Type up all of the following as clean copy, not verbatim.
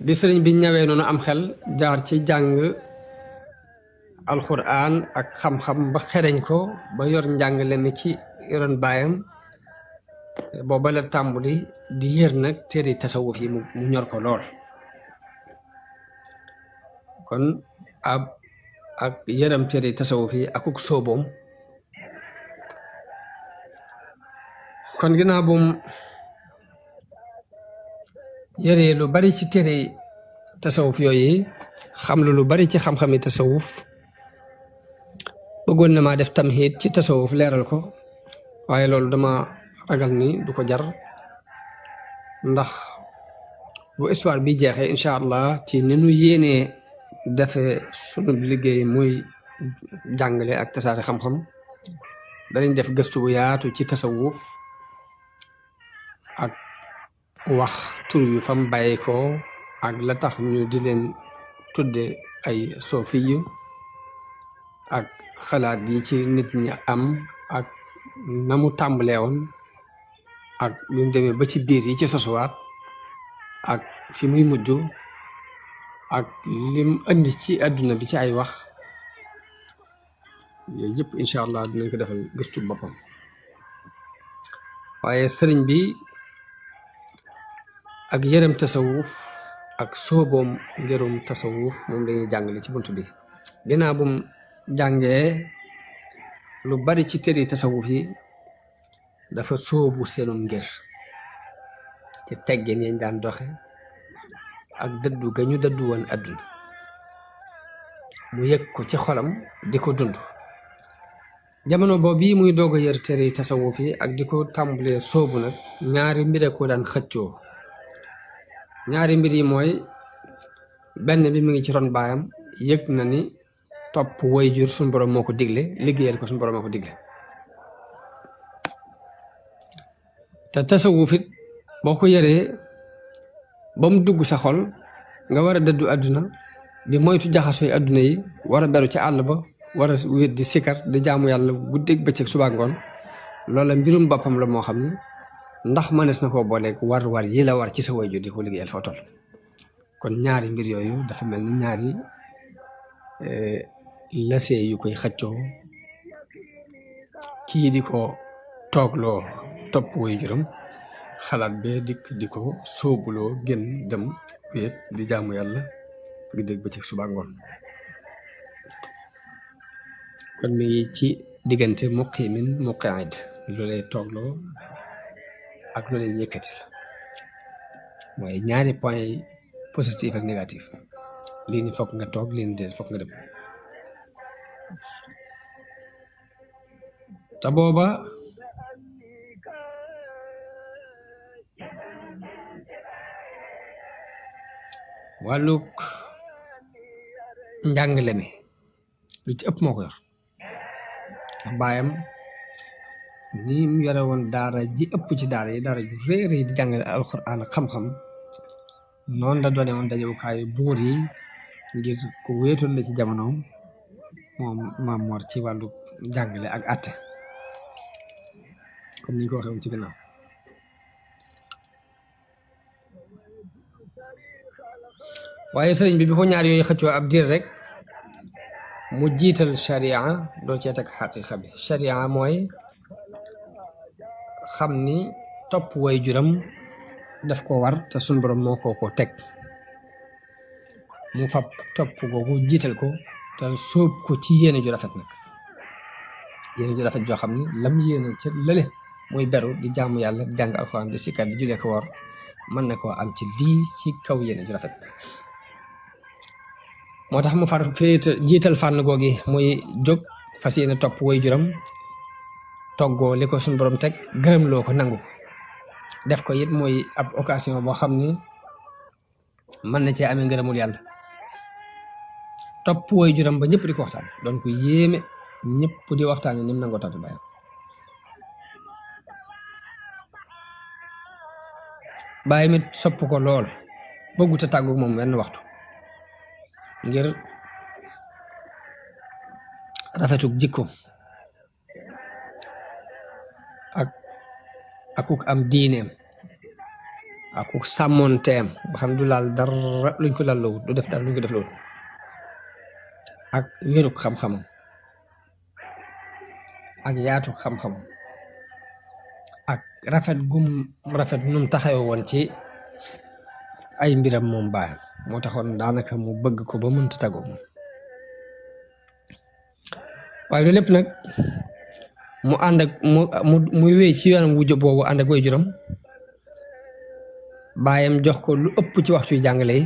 bi sëriñ bi ñawee noonu am xel jaar ci jàng alxuraan ak xam-xam ba xereñ ko ba yor njàngale mi ci yoroon baayam booba la tàmbuli di yër nag téere tasawuf yi mu ñor ko lool kon ak yëram téere tasawuf yi akuk sóoboom kon ginnaaw bum yëree lu bari ci téere tasawuf yooyu xam lu bari ci xam-xami tasawuf bëggoon na maa def tamhid ci tasawuf leeral ko waaye loolu dama ragal ni du ko jar ndax bu histoire bi jeexee incha allah ci ni nu yéenee defee sunu liggéey muy jàngale ak tasaare xam-xam danañ def gëstu bu yaatu ci tasawuf ak wax tur yu fam bàyyi ko ak la tax ñu di leen tudde ay sofiyu ak xalaat yi ci nit ñi am ak na mu tàmbalee woon ak bi mu demee ba ci biir yi ci sosuwaat ak fi muy mujj ak lim andi ci àdduna bi ci ay wax yooyu yëpp incha allah dinañ ko defal gëstu boppam waaye sëriñ bi ak yërëm tasawuf ak sooboom ngërum tasawuf moom lañuy jàngale ci bunt bi ginnaaw bum jàngee lu bari ci téere tasawuf yi dafa soobu seenum ngir ci teggin yañ daan doxe ak dëddu ga ñu dëddu woon àdduna mu yëg ko ci xolam di ko dund jamono boobu muy doog a yër téere tasawuf yi ak di ko tàmbalee soobu nag ñaari mbir ko daan xëccoo ñaari mbir yi mooy benn bi mu ngi ci ron baayam yëg na ni topp waajur suñu borom moo ko digle liggéeyal ko suñu borom moo ko digle te tasawuf it boo ko yëree ba mu dugg sa xol nga war a dëddu àdduna di moytu jaxasooy àdduna yi war a beru ci àll ba war a wéet di sikar di jaamu yàlla guddeeg bëccëg suba ngoon loola mbirum boppam la moo xam ni ndax mënees na koo booleeg war yi la war ci sa waajur di ko liggéeyal foo toll kon ñaari mbir yooyu dafa mel ni ñaari lasee yu koy xëccoo kii di ko toogloo topp waajuram xalaat bee dikk di ko sóobuloo gën dem wéet di jaamu yàlla guddeeg bëccëg suba ngoon kon mi ngi ci diggante muqimin muqaid lu lay toogloo ak lu lay yëkkati la mooy ñaari point yi positif ak négatif lii ni fokk nga toog lii ni déet fokk nga dem te booba wàllug njàngale mi lu ci ëpp moo ko yor baayam ni mu yore woon daara ji ëpp ci daara yi daara ju réer yi di jàngale alxuraan ak xam-xam noonu la doone woon dajewukaayu buur yi ngir ku wéetoon la ci jamonoom moom Maam Mor ci wàllu jàngale ak àtte comme ni ñu ko waxee woon ci gannaaw waaye sëriñ bi ko ñaar yooyu xëccoo ab diir rek mu jiital sharia doo cee teg xaqiqa bi sharia mooy xam ni topp way juram daf ko war te suñ borom moo ko teg mu fab topp googu jiital ko te sóob ko ci yéene ju rafet nag yéene ju rafet joo xam ni lam yéene ca lële muy beru di jaamu yàlla di jàng alxuraan di sikkar di julee ko war mën na koo am ci lii ci kaw yéene ju rafet moo tax mu far féete jiital fànn googi muy jóg fas yéene topp way juram toggoo li ko suñu borom teg gërëm loo ko nangu def ko it muy ab occasion boo xam ni mën na cee amee ngërëmul yàlla topp way juram ba ñëpp di ko waxtaan doon ko yéeme ñëpp di waxtaane ni mu nangoo tànn bàyyam bàyyi mit sopp ko lool bëggut a tàggu moom wenn waxtu ngir rafetuk jikko akuk am diineem ak ku sàmmoonteem ba xam du laal dara luñ ko lallowut du def dara luñ ko def loolu ak wéruk xam-xamam ak yaatu xam-xamam ak rafet gum rafet num taxawe woon ci ay mbiram moom baayam moo taxoon daanaka mu bëgg ko ba mënta tagoo moom waaye loolu lépp nag mu ànd ak muy wéy ci yoonam wu jub boobu ànd ak way juram baayam jox ko lu ëpp ci waxtu jàngale yi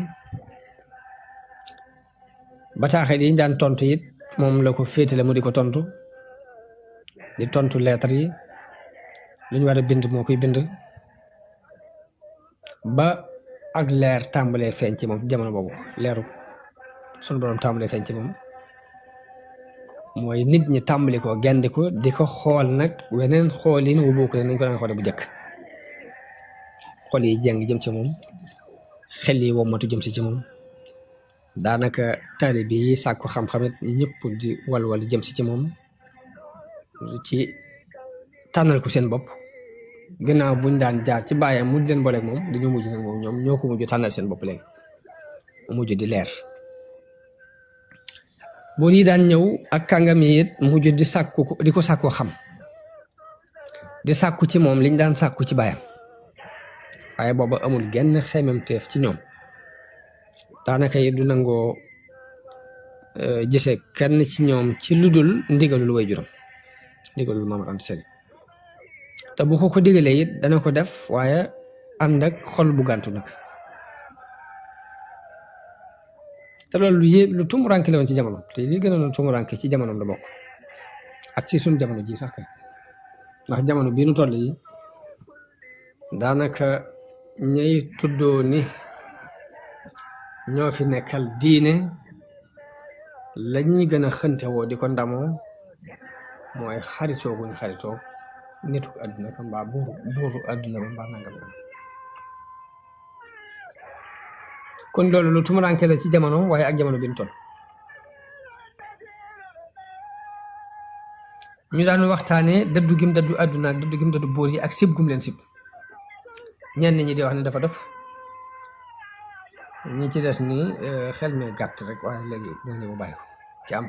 bataaxel yi daan tontu it moom la ko féetale mu di ko tontu di tontu lettre yi lu ñu war a bind moo koy bind ba ak leer tàmbalee feeñ ci moom jamono boobu leeru sunu borom tàmbalee feeñ ci moom mooy nit ñi tàmbali ko gendi ko di ko xool nag weneen xoolin wu bokk nañ ko daan xoole bu njëkk xol yi jeng jëm ci moom xel yi wommatu jëm si ci moom daanaka taalibe yi sàkku xam-xamit ñëpp di walwal jëm si ci moom ci tànnal ko seen bopp gannaaw buñ daan jaar ci baayam mujj leen booleeg moom dañoo mujj nag moom ñoom ñoo ko mujj tànnal seen bopp léegi mujj di leer buur yi daan ñëw ak kàngam yi it mujj di sàkku di ko sàkkoo xam di sàkku ci moom liñ daan sàkku ci baayam waaye booba amul genn xememteef ci ñoom daanaka yi du nangoo gisee kenn ci ñoom ci ludul ndigalul way juram ndigalul Maam Anta Sali te bu ko digalee it dana ko def waaye ànd ak xol bu gàntu nag te loolu lu tumuranke la woon ci jamono te li gën a doon tumuranke ci jamonoom la bokk ak ci suñ jamono ji sax kay ndax jamono bii nu toll yi daanaka ñay tuddoo ni ñoo fi nekkal diine lañuy gën a xëntewoo di ko ndamoo mooy xaritoo guñ xaritoo nitu àdduna ka mbaa buuru àdduna ba mbaa nangam kon loolu lu tumuranke la ci jamono waaye ak jamono bi ñu toll ñu daan waxtaane dëddu gim dëddu àdduna ak dëddu gim dëddu buur yi ak sib gum leen sib ñenn ñi di wax ne dafa def ñi ci des ni xel mi gàtt rek waaye léegi léegi mu bàyyi ko ci am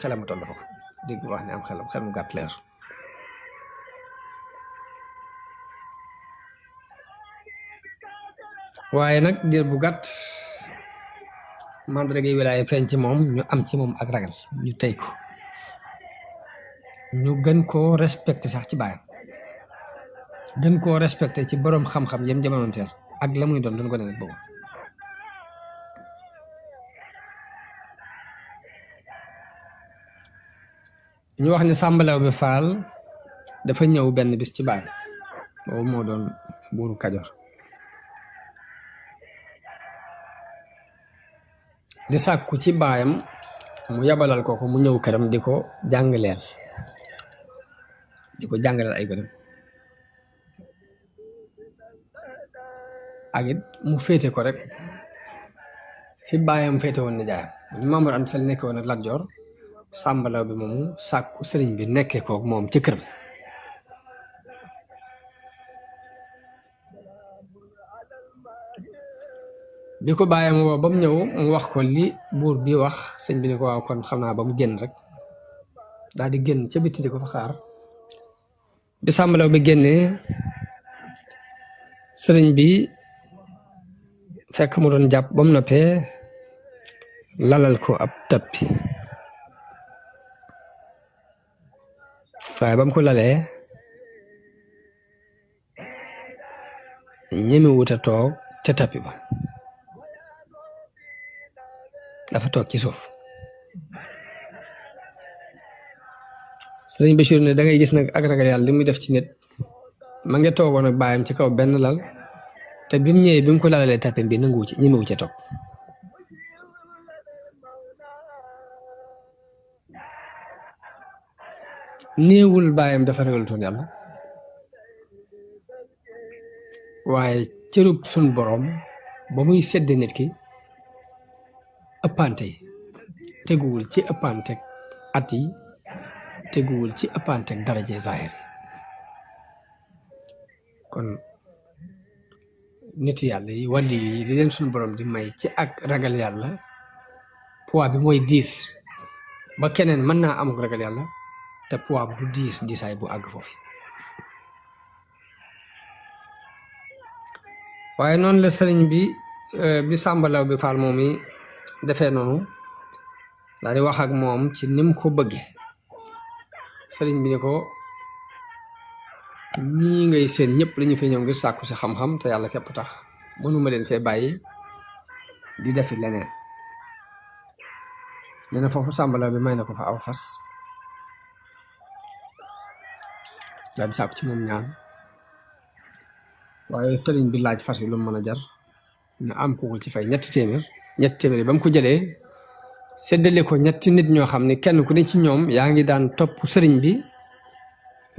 xelam toll dafa ko dégg wax ne am xel mu gàtt leer waaye nag diir bu gàtt mandarga yi wilaaya feeñ ci moom ñu am ci moom ak ragal ñu tey ko ñu gën koo respecté sax ci baayam gën koo respecté ci boroom xam-xam yem jamonoonteel ak la muy doon ko ne nag boobu ñu wax ni sàmbalaw bi faal dafa ñëw benn bis ci baay boobu moo doon buuru Kajoor di sàkku ci baayam mu yabalal ko mu ñëw këram di ko jàngaleel ay gënam ak it mu féete ko rek fi baayam féete woon ni jaayam ñu Maam Mor Anta Sali nekkee woon ak Lat Joor sàmbalaw bi moomu sàkku sëriñ bi nekkee kook moom ci këram bi ko bàyyam woo ba mu ñëw mu wax ko li buur bi wax sëñ bi ne ko waaw kon xam naa ba mu génn rek daal di génn ca bitti di ko fa xaar bi sàmbalaw bi génnee sëriñ bi fekk mu doon jàpp ba mu noppee lalal ko ab tappi waaye ba mu ko lalee ñemi wuta toog ca tappi ba dafa toog ci suuf sëriñ Bachir ne da ngay gis nag ak ragal yàlla li muy def ci nit ma ngi toogoon ak baayam ci kaw benn lal te bi mu ñëwee bi mu ko lalalee tappi bi nanguwu ci ñemewu ca toog néewul baayam dafa ragal toon yàlla waaye cërub sun boroom ba muy sedde nit ki ëppante yi teguwul ci ëppante at yi teguwul ci ëppante daraje zahir kon nit yàlla yi wàlli yi di leen suñu borom di may ci ak ragal yàlla poids bi mooy diis ba keneen mën naa amuk ragal yàlla te poids bu diisaay bu àgg foofu waaye noonu la sëriñ bi sàmbalaw bi faal moom yi defee noonu daal di wax ak moom ci nim ko bëgge sëriñ bi ni ko ñii ngay seen ñëpp lañu fi ñëw ngir sàkku si xam-xam te yàlla képp tax mënuma leen fee bàyyi di defi leneen nee na foofu sàmbalaw bi may na ko fa aw fas daal di sàkku ci moom ñaan waaye sëriñ bi laaj fas wi lu mu mën a jar ñu am ko ci fay ñetti téeméer yi ba mu ko jëlee séddale ko ñetti nit ñoo xam ne kenn ku ne ci ñoom yaa ngi daan topp sëriñ bi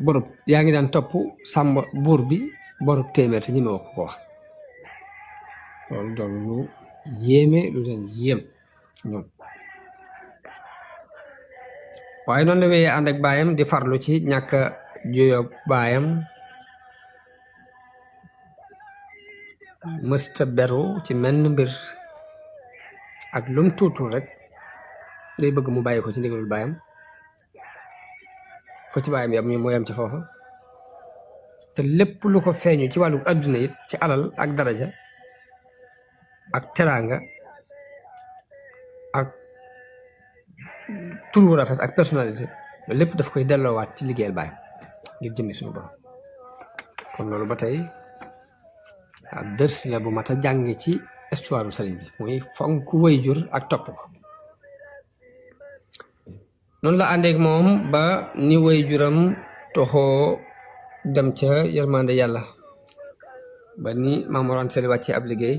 borub yaa ngi daan topp sàmba buur bi borub téeméer te ñi ma wax ko wax loolu doon lu yéeme lu leen yéem ñoom waaye noonu la wéyee ànd ak baayam di farlu ci ñàkk juyoog baayam mësta beru ci menn mbir ak lum tuutul rek day bëgg mu bàyyi ko ci ndigalul baayam fo ci baayam yam moo yam ci foofa te lépp lu ko feeñu ci wàllu adduna it ci alal ak daraja ak teraanga ak tur wu rafet ak personnalité loolu lépp daf koy delloowaat ci liggéeyal baayam ngir jëmmi suñu borom kon loolu ba tey ab dërs la bu mat a jànge ci histoire sëriñ bi muy fonk waajur ak topp ko noonu la àndeek moom ba ni waajuram toxoo dem ca yërmande yàlla ba ni Maam Mor Anta Sali wàccee ab liggéey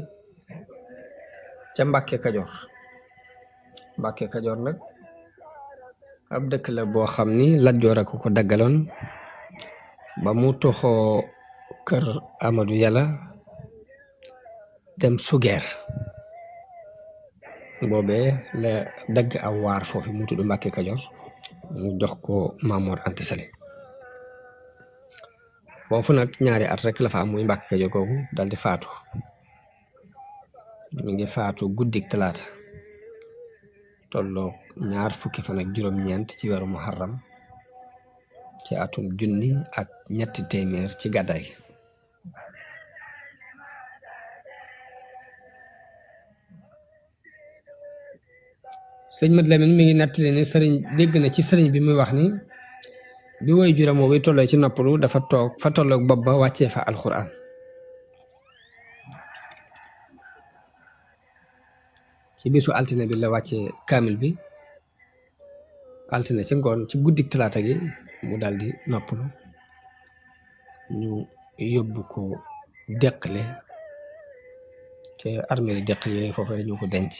ca Mbàkke Kajoor nag ab dëkk la boo xam ni Lat Joor a ko daggaloon ba mu toxoo kër Ahmadou yàlla dem Sugeer boobee la dagg aw waar foofu mu tudd Mbàkke Kajoor mu jox ko Maam Mor Anta Sali foofu nag ñaari at rek la fa am muy Mbàkke Kajoor kooku dal di faatu mi ngi faatu guddik talaata tolloog 20 fan ak juróom-ñeent ci weeru Muharram ci atum 1300 ci gàddaay sëñ Mat Lamin mi ngi nettali ne sëriñ dégg na ci sëriñ bi muy wax ni bi waajuram woowu tolloo ci noppalu dafa toog fa tolloog bopp ba wàccee fa alxuraan ci bisu altine bi la wàccee kaamil bi altine ci ngoon ci guddik talaata gi mu daldi noppalu ñu yóbbu ko deqale te armée li deqale foofu ñu ko denc